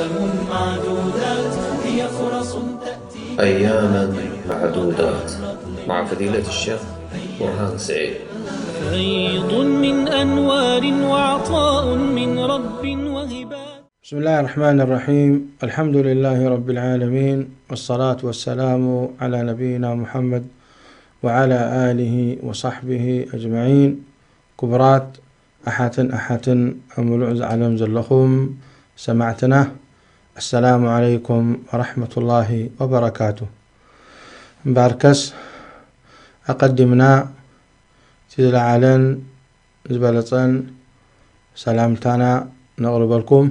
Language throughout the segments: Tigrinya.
معدودات، هي فرص تأتي. أياما معدودات، مع فضيلة الشيخ برهان سعيد. فيض من أنوار وعطاء من رب وهبات. بسم الله الرحمن الرحيم. الحمد لله رب العالمين، والصلاة والسلام على نبينا محمد وعلى آله وصحبه أجمعين. ክቡራት ኣሓትን ኣሓትን ኣብ ምሉእ እዚ ዓለም ዘለኹም ሰማዕትና፣ ኣሰላሙ ዓለይኩም ወራሕመቱላሂ ወበረካቱ። እምበኣርከስ ኣቐዲምና እቲ ዝለዓለን ዝበለጸን ሰላምታና ነቕርበልኩም።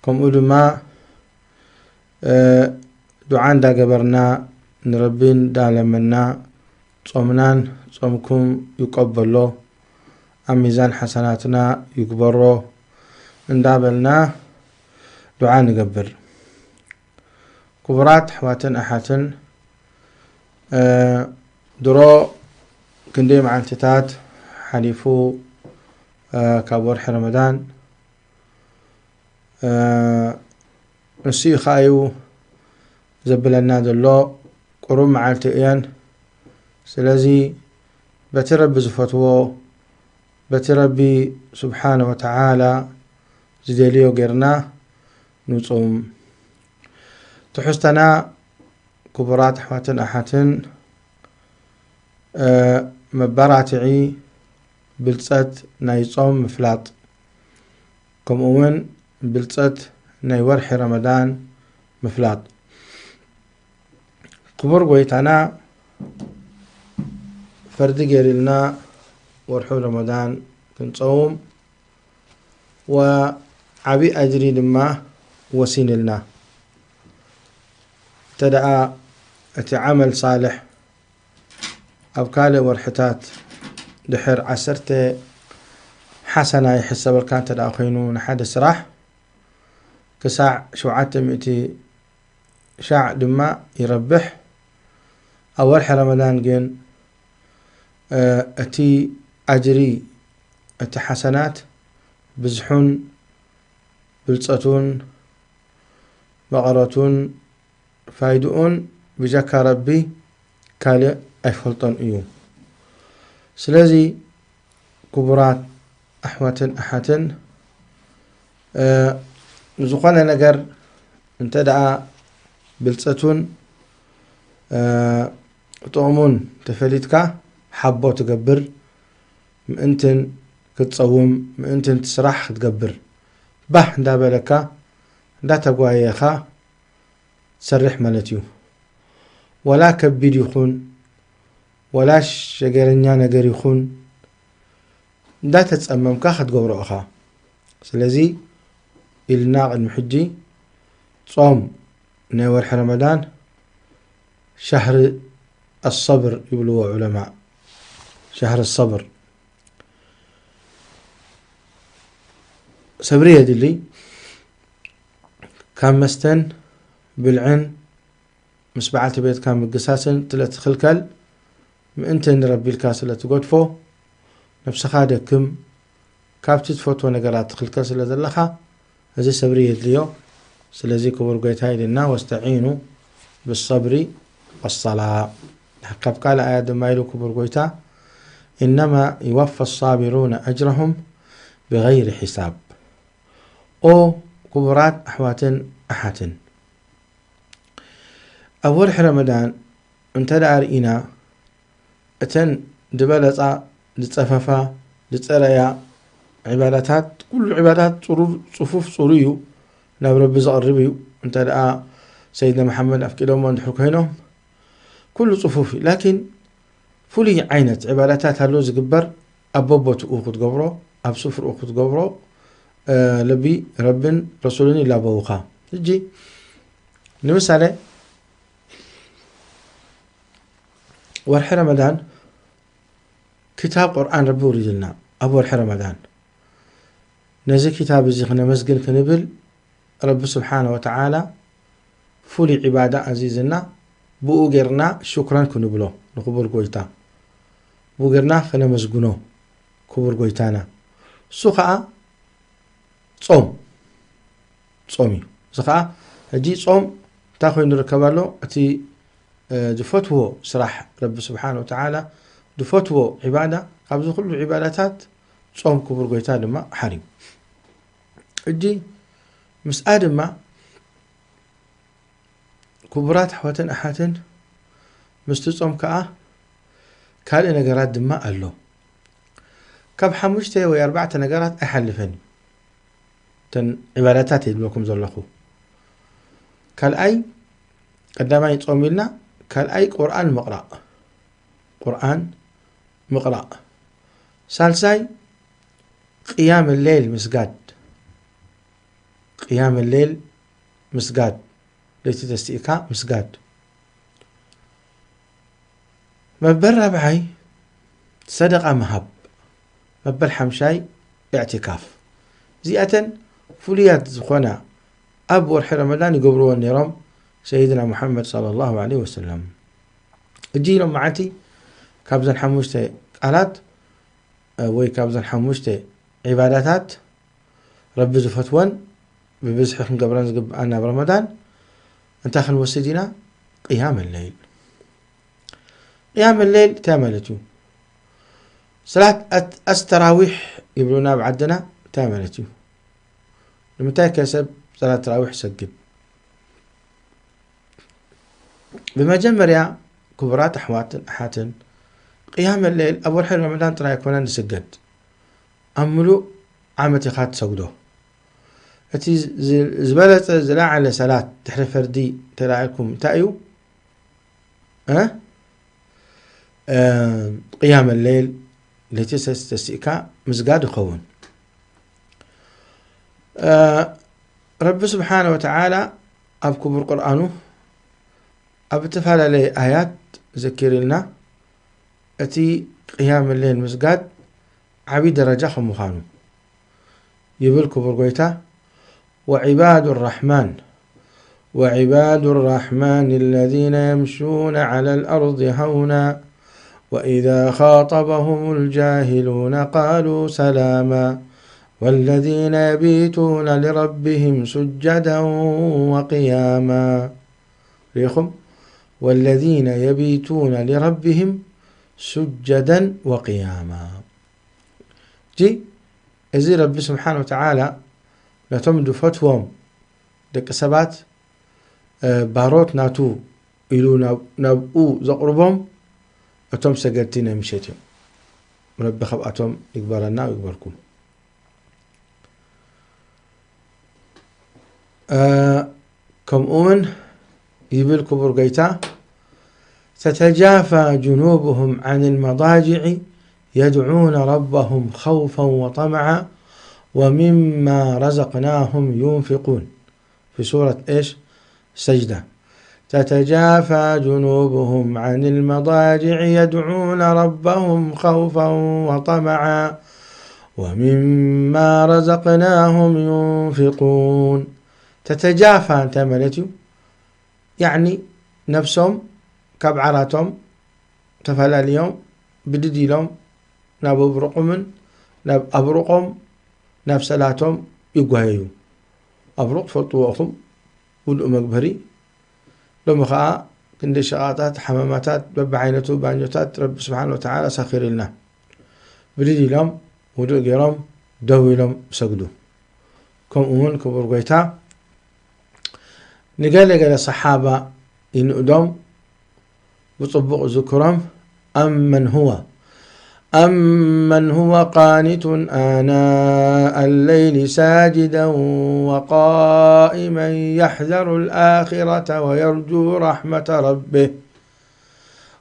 ከምኡ ድማ፣ እ፣ ዱዓ እንዳገበርና፣ ንረቢ እንዳለመና፣ ጾምናን ጾምኩም ይቀበሎ፣ ኣብ ሚዛን ሓሰናትና ይግበሮ እንዳበልና ዱዓ ንገብር። ክቡራት ኣሕዋትን ኣሓትን፣ እ፣ ድሮ ክንደይ መዓልትታት ሓሊፉ፣ እ፣ ካብ ወርሒ ረመዳን፣ እ፣ ንሱ እዩ ኸኣ እዩ ዘብለና ዘሎ፣ ቁሩብ መዓልቲ እየን። ስለዚ በቲ ረቢ ዝፈትዎ፣ በቲ ረቢ ስብሓነ ወተዓላ ዝደልዮ ጌርና ንጹም። ትሕዝተና ክቡራት ኣሕዋትን ኣሓትን፣ እ፣ መባራትዒ ብልጸት ናይ ጾም ምፍላጥ፣ ከምኡ እውን ብልጸት ናይ ወርሒ ረመዳን ምፍላጥ። ክቡር ጎይታና ፈርዲ ገይርልና ወርሑ ረመዳን ክንጸውም፣ ወዓቢ ኣጅሪ ድማ ወሲንልና። እንተ ደኣ እቲ ዓመል ሳልሕ ኣብ ካልእ ወርሕታት ድሕር ዓሰርተ ሓሰና ይሕሰበልካ እንተ ደኣ ኮይኑ ንሓደ ስራሕ፣ ክሳዕ ሸውዓተ ሚእቲ ሻዕ ድማ ይረብሕ። ኣብ ወርሒ ረመዳን ግን፣ እ፣ እቲ ኣጅሪ፣ እቲ ሓሰናት ብዝሑን ብልጸቱን መቐረቱን ፋይድኡን ብጀካ ረቢ ካልእ ኣይፈልጦን እዩ። ስለዚ ክቡራት ኣሕዋትን ኣሓትን፣ እ፣ ዝኾነ ነገር እንተ ደኣ ብልጸቱን፣ እ፣ ጥቕሙን ተፈሊጥካ ሓቦ ትገብር፣ ምእንትን ክትጸውም፣ ምእንትን እቲ ስራሕ ክትገብር ባህ እንዳበለካ፣ እንዳተጓየኻ ትሰርሕ ማለት እዩ። ወላ ከቢድ ይኹን፣ ወላ ሸገረኛ ነገር ይኹን፣ እንዳተጸመምካ ክትገብሮ ኢኻ። ስለዚ ኢልና ቅድሚ ሕጂ ጾም ናይ ወርሒ ረመዳን ሸህሪ ኣሰብር ይብልዎ ዑለማ። ሸህሪ ኣሰብር። ሰብሪ የድሊ። ካብ መስተን ብልዕን ምስ በዓልቲ ቤትካ ምግሳስን ስለ ትኽልከል፣ ምእንቲ ንረቢ ኢልካ ስለ ትገድፎ፣ ነብስኻ ደክም፣ ካብቲ ትፈትዎ ነገራት ትኽልከል ስለ ዘለኻ፣ እዚ ሰብሪ የድልዮ። ስለዚ ክቡር ጎይታ ኢልና፣ "ወስተዒኑ ብሰብሪ ወሰላ።" ካብ ካልእ ኣያት ድማ ኢሉ ክቡር ጎይታ፣ "ኢነማ ይወፈ ሳቢሩነ ኣጅረሁም ብገይሪ ሒሳብ።" ኦ ክቡራት ኣሕዋትን ኣሓትን፣ ኣብ ወርሒ ረመዳን እንተ ደኣ ርኢና፣ እተን ዝበለጻ፣ ዝጸፈፋ፣ ዝጸረያ ዒባዳታት፣ ኩሉ ዒባዳታት ጽሩር፣ ጽፉፍ፣ ጽሩይ እዩ፣ ናብ ረቢ ዘቕርብ እዩ። እንተ ደኣ ሰይድና መሓመድ ኣፍቂዶሞ እንድሕር ኮይኖም፣ ኩሉ ጽፉፍ እዩ። ላኪን ፍሉይ ዓይነት ዒባዳታት ኣሎ ዝግበር፣ ኣብ በቦትኡ ክትገብሮ፣ ኣብ ስፍርኡ ክትገብሮ፣ እ፣ ለቢ ረብን ረሱልን ይላበውኻ። ሕጂ ንምሳሌ፣ ወርሒ ረመዳን ክታብ ቁርኣን ረቢ ውሪድልና ኣብ ወርሒ ረመዳን። ነዚ ክታብ እዚ ክነመስግን ክንብል ረቢ ስብሓነ ወተዓላ ፍሉይ ዒባዳ ኣዚዝና፣ ብኡ ጌርና ሹክራን ክንብሎ ንክቡር ጎይታ፣ ብኡ ጌርና ክነመስግኖ ክቡር ጎይታና። እሱ ኸዓ ጾም፣ ጾም እዩ። እዚ ኸዓ ሕጂ ጾም እንታይ ኮይኑ ይርከብ ኣሎ? እቲ፣ እ፣ ዝፈትዎ ስራሕ ረቢ ስብሓን ወተዓላ፣ ዝፈትዎ ዒባዳ፣ ካብዚ ኩሉ ዒባዳታት ጾም ክቡር ጎይታ ድማ ሓሪሙ። ሕጂ ምስኣ ድማ ክቡራት ኣሕዋትን ኣሓትን ምስቲ ጾም ከኣ ካልእ ነገራት ድማ ኣሎ። ካብ ሓሙሽተ ወይ ኣርባዕተ ነገራት ኣይሓልፈን እዩ። እተን ዒባዳታት እየ ዝብለኩም ዘለኹ። ካልኣይ፣ ቀዳማይ ጾም ኢልና፣ ካልኣይ ቁርኣን ምቕራእ። ቁርኣን ምቕራእ። ሳልሳይ፣ ቅያም ሌል ምስጋድ። ቅያም ሌል ምስጋድ። ለይቲ ተስኢካ ምስጋድ። መበል ራብዓይ፣ ሰደቓ ምሃብ። መበል ሓምሻይ፣ ኢዕቲካፍ። እዚኣተን ፍሉያት ዝኾና ኣብ ወርሒ ረመዳን ይገብርወን ነይሮም ሰይድና ሙሓመድ ሰለላሁ ዐለይሂ ወሰለም። እጂ ኢሎም መዓልቲ ካብዘን ሓሙሽተ ቃላት፣ እ፣ ወይ ካብዘን ሓሙሽተ ዒባዳታት ረቢ ዝፈትወን ብብዝሒ ክንገብረን ዝግብኣና ኣብ ረመዳን እንታይ ክንወስድ ኢና? ቅያም ለይል። ቅያም ለይል እንታይ ማለት እዩ? ሰላት ኣት-፣ ኣስተራዊሕ ይብሉና ኣብ ዓድና፣ እንታይ ማለት እዩ? ንምንታይ ከ ሰብ ሰላት ተራዊሕ ይሰግድ? ብመጀመርያ፣ ክቡራት ኣሕዋትን ኣሓትን፣ ቅያም ለይል ኣብ ወርሒ ረመዳን ጥራይ ኣይኮነን ዝስገድ። ኣብ ምሉእ ዓመት ኢኻ ትሰግዶ። እቲ ዝ-፣ ዝበለጸ ዝለዓለ ሰላት ድሕሪ ፈርዲ ተላዒልኩም እንታይ እዩ? እ? እ፣ ቅያም ለይል፣ ለይቲ ሰስ-፣ ተሲእካ ምስጋድ ይኸውን። እ፣ ረቢ ስብሓነ ወተዓላ ኣብ ክቡር ቁርኣኑ ኣብ እተፈላለየ ኣያት ዘኪርልና፣ እቲ ቅያም ለይል ምስጋድ ዓቢ ደረጃ ከም ምዃኑ ይብል ክቡር ጎይታ፣ وعباد الرحمن، وعباد الرحمن الذين يمشون على الأرض هونا، وإذا خاطبهم الجاهلون قالوا سلاما، والذين يبيتون لربهم سجدا وقياما. ርኢኹም? والذين يبيتون لربهم سجدا وقياما. እዚ፣ እዚ ረቢ ስብሓነ ወተዓላ ነቶም ዝፈትዎም ደቂ ሰባት፣ እ፣ ባሮት ናቱ ኢሉ ናብ-፣ ናብኡ ዘቕርቦም እቶም ሰገድቲ ናይ ምሸት እዮም። ረቢ ካብኣቶም ይግበረና ይግበርኩም። እ፣ ከምኡ እውን ይብል ክቡር ጎይታ፣ تتجافى جنوبهم عن المضاجع يدعون ربهم خوفا وطمعا ومما رزقناهم ينفقون. في سورة إيش؟ سجدة. تتجافى جنوبهم عن المضاجع يدعون ربهم خوفا وطمعا ومما رزقناهم ينفقون. تتجافى እንታይ ማለት እዩ? ያዕኒ ነብሶም ካብ ዓራቶም ተፈላልዮም ብድድ ኢሎም ናብ ኣብሩቖምን ናብ ኣብሩቖም ናብ ሰላቶም ይጓየዩ። ኣብሩቕ ትፈልጥዎ ኢኹም፣ ውዱእ መግበሪ። ሎሚ ኸኣ ክንደይ ሸቓጣት፣ ሓማማታት፣ በብዓይነቱ ባኞታት ረቢ ስብሓነ ወተዓላ ሰኺሩልና። ብድድ ኢሎም ውዱእ ገይሮም ደው ኢሎም ይሰግዱ። ከምኡ እውን ክቡር ጎይታ ንገለ ገለ ሰሓባ ይንእዶም፣ ብጽቡቕ ዝክሮም። أمن هو، أمن هو قانت آناء الليل ساجدا وقائما يحذر الآخرة ويرجو رحمة ربه.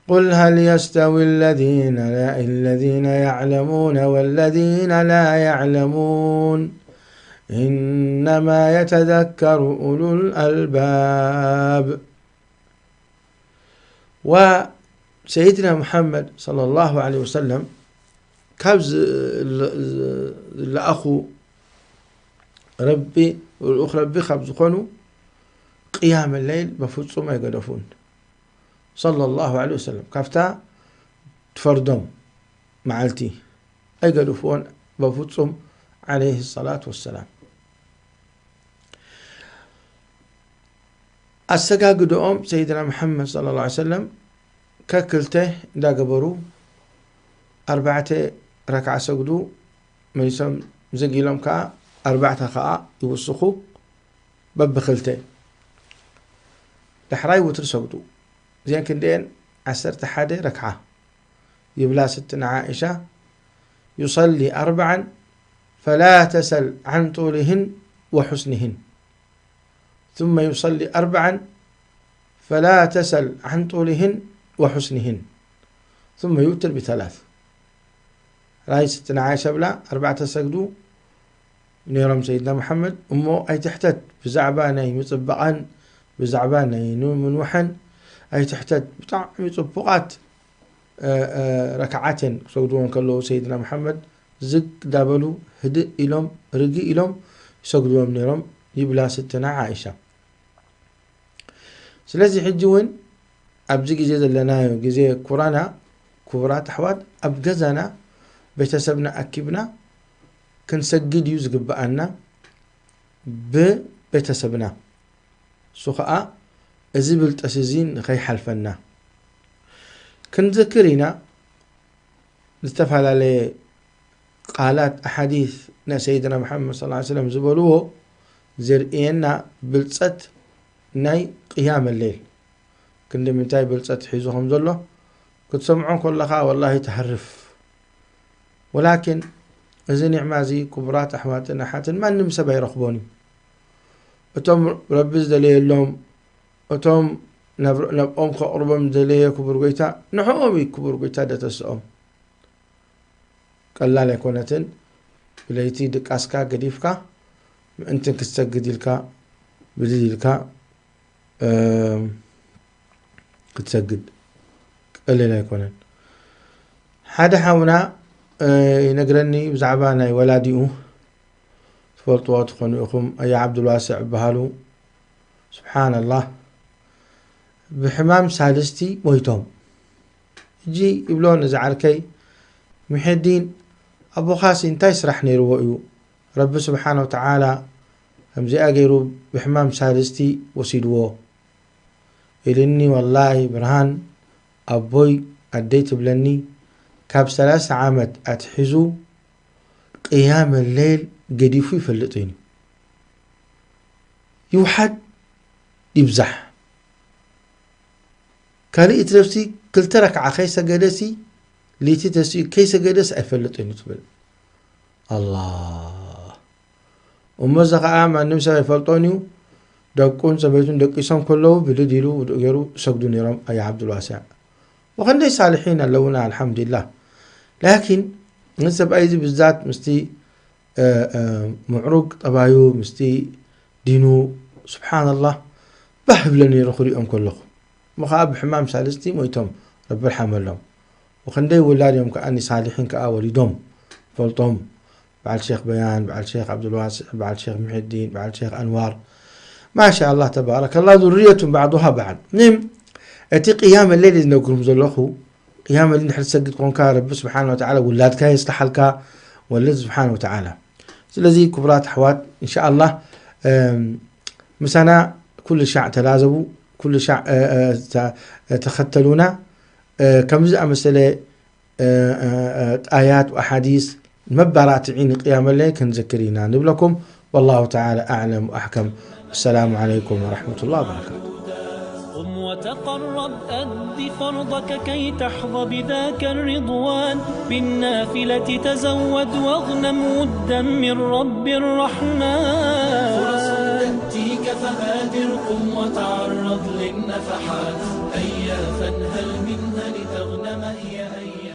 قل هل يستوي الذين لا، الذين يعلمون والذين لا يعلمون، إنما يتذكر أولو الألباب. وسيدنا محمد صلى الله عليه وسلم ካብ ዝ-፣ ዝ-፣ ዝለኣኹ ረቢ፣ ልኡኽ ረቢ ካብ ዝኾኑ ቅያም ለይል በፍጹም ኣይገደፉን። ሰለላሁ ዐለይሂ ወሰለም፣ ካብታ ትፈርዶም መዓልቲ ኣይገደፍዎን በፍጹም፣ ዐለይሂ ሰላቱ ወሰላም። ኣሰጋግድኦም ሰይድና መሓመድ صلى الله عليه وسلم ከክልተ እንዳገበሩ ኣርባዕተ ረክዓ ሰግዱ፣ መሊሶም ዝግ ኢሎም ከዓ ኣርባዕተ ከዓ ይውስኹ በብክልተ። ዳሕራይ ውትሪ ሰግዱ። እዚአን ክንደየን? ዓሰርተ ሓደ ረክዓ። ይብላ ስትነ ዓኢሻ፣ يصلي أربعا فلا تسل عن طولهن وحسنهن، ثم يصلي أربعا فلا تسل عن طولهن وحسنهن، ثم يوتر بثلاث። ራይ ስትነ ዓኢሻ ብላ ኣርባዕተ ሰግዱ ነይሮም ሰይድና መሓመድ። እሞ ኣይትሕተት ብዛዕባ ናይ ምጽባቐን ብዛዕባ ናይ ምንውሐን ኣይትሕተት። ብጣዕሚ ጽቡቓት ረክዓት እየን ክሰግድዎ እንከለዉ ሰይድና መሓመድ ዝግ እንዳበሉ ህድእ ኢሎም ርግእ ኢሎም ይሰግድዎም ነይሮም ይብላ ስትነ ዓኢሻ። ስለዚ ሕጂ እውን ኣብዚ ግዜ ዘለናዮ ግዜ ኩራና፣ ክቡራት ኣሕዋት፣ ኣብ ገዛና ቤተሰብና ኣኪብና ክንሰግድ እዩ ዝግብኣና ብቤተሰብና። እሱ ኸዓ እዚ ብልጠስ እዚ ንኸይሓልፈና ክንዝክር ኢና። ዝተፈላለየ ቃላት ኣሓዲስ ናይ ሰይድና መሓመድ صلى الله عليه وسلم ዝበልዎ ዘርእየና ብልፀት ናይ ቅያም ሌል ክንዲ ምንታይ ብልፀት ሒዙ ከም ዘሎ ክትሰምዖ ከለኻ ወላሂ ተሃርፍ። ወላኪን እዚ ኒዕማ እዚ ክቡራት ኣሕዋትን ኣሓትን ማንም ሰብ ኣይረኽቦን እዩ። እቶም ረቢ ዝደለየሎም፣ እቶም ናብ- ናብኦም ከቕርቦም ዝደለየ ክቡር ጎይታ ንዕኦም እዩ ክቡር ጎይታ ደተስኦም። ቀላል ኣይኮነትን። ብለይቲ ድቃስካ ገዲፍካ ምእንትን ክትሰግድ ኢልካ ብድድ ኢልካ ክትሰግድ ቀሊል ኣይኮነን። ሓደ ሓውና ይነግረኒ ብዛዕባ ናይ ወላዲኡ ትፈልጥዎ ትኾኑ ኢኹም። ኣያ ዓብዱልዋስዕ ይበሃሉ። ስብሓንላህ፣ ብሕማም ሳልስቲ ሞይቶም። እጂ ይብሎ ነዚ ዓርከይ፣ ምሕዲን ኣቦኻሲ እንታይ ስራሕ ነይርዎ እዩ ረቢ ስብሓን ወተዓላ ከምዚኣ ገይሩ ብሕማም ሳልስቲ ወሲድዎ ኢልኒ። ወላሂ ብርሃን ኣቦይ ኣደይ ትብለኒ ካብ ሰላሳ ዓመት ኣትሒዙ ቅያመ ሌል ገዲፉ ይፈልጥ እዩ። ይውሓድ ይብዛሕ ካልእ ትረፍሲ ክልተ ረክዓ ከይሰገደሲ ሊቲ ተሲኡ ከይሰገደስ ኣይፈልጥን እዩ ትብል። ኣላ እሞ እዚ ኸዓ ማንም ሰብ ኣይፈልጦን እዩ። ደቁን ሰበይቱን ደቂሶም ከለዉ ብድድ ኢሉ ውዱእ ገይሩ ይሰግዱ ነይሮም ኣያ ዓብዱልዋስዕ። ወኸንደይ ሳልሒን ኣለዉና ኣልሓምዱሊላህ። ላኪን እዚ ሰብኣይ እዚ ብዛት ምስቲ ምዕሩግ ጠባዩ ምስቲ ዲኑ ስብሓንላህ ባህ ይብለኒ ነይሩ ክሪኦም ከለኹ። እሞ ኸዓ ብሕማም ሳልስቲ ሞይቶም ረቢ ርሓመሎም። ወኸንደይ ውላድ እዮም ከዓኒ ሳልሒን ከዓ ወሊዶም ፈልጦም። በዓል ሼክ በያን፣ በዓል ሼክ ዓብዱልዋስዕ፣ በዓል ሼክ ምሕዲን፣ በዓል ሼክ ኣንዋር። ማሻ ኣላህ ተባረከላህ ዙርየቱን ባዕዱሃ ባዕድ። ንም እቲ ቅያም ሌል ዝነግርኩም ዘለኹ ቅያም ሌል እንድሕር ትሰግድ ኮንካ ረቢ ስብሓን ወተዓላ ውላድካ የስልሓልካ ወልድ ስብሓን ወተዓላ። ስለዚ ክቡራት ኣሕዋት እንሻ ኣላህ ምሳና ኩሉ ሻዕ ተላዘቡ፣ ኩሉ ሻዕ ተኸተሉና። ከምዚ ዝኣመሰለ ኣያት ወኣሓዲስ መባራትዒ ንቅያመ ሌል ክንዝክር ኢና ንብለኩም። والله تعالى أعلم وأحكم. السلام عليكم ورحمة الله وبركاته. قم وتقرب، أد فرضك كي تحظى بذاك الرضوان. بالنافلة تزود واغنم ودا من رب الرحمن. فرص تأتيك فبادر، قم وتعرض للنفحات.